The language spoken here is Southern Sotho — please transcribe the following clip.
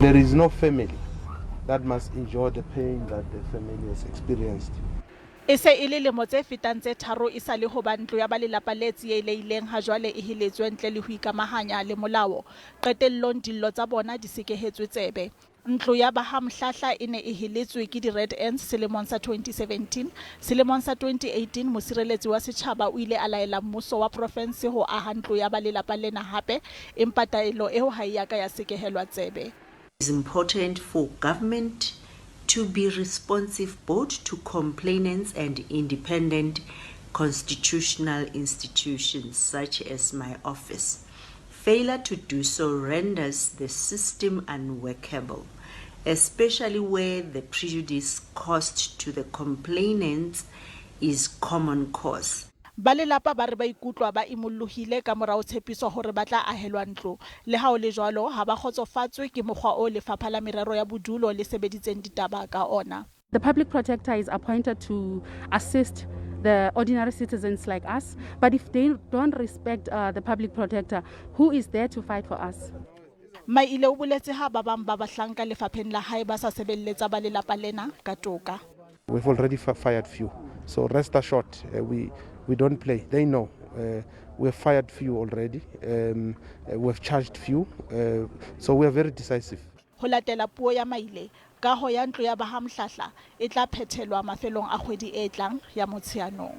There is no family that must endure the pain that the family has experienced. E se e le lemo tse fetang tse tharo esale hoba ntlo ya ba lelapa le tsielehileng hajwale e heletswe ntle le ho ikamahanya le molao. Qetellong dillo tsa bona di sekehetswe tsebe. Ntlo ya ba ha Mhlahla e ne e heletswe ke di-Red Ants selemong sa 2017. Selemong sa 2018 mosireletsi wa setjhaba o ile a laela mmuso wa profense ho aha ntlo ya ba lelapa lena hape, empa taelo eo ha e ya ka ya sekehelwa tsebe. Is important for government to be responsive both to complainants and independent constitutional institutions such as my office. Failure to do so renders the system unworkable, especially where the prejudice caused to the complainants is common cause. Ba lelapa ba re ba ikutlwa ba imollohile ka mora ho tshepiswa hore ba tla ahelwa ntlo. Le ha ho le jwalo, ha ba kgotsofatswe ke mokgwa oo Lefapha la Merero ya Bodulo le sebeditseng ditaba ka ona. The public protector is appointed to assist the ordinary citizens like us. But if they don't respect the public protector, who is there to fight for us? Maile o boletse ha ba bang ba bahlanka lefapheng la hae ba sa sebelletsa ba lelapa lena ka toka. We've already fired few. So rest assured, we don't play. They know. We have fired few already. We have charged few. So we are very decisive. Ho latela puo ya Maile, kaho ya ntlo ya ba ha Mhlahla e tla phethelwa mafelong a kgwedi e tlang ya Motsheanong.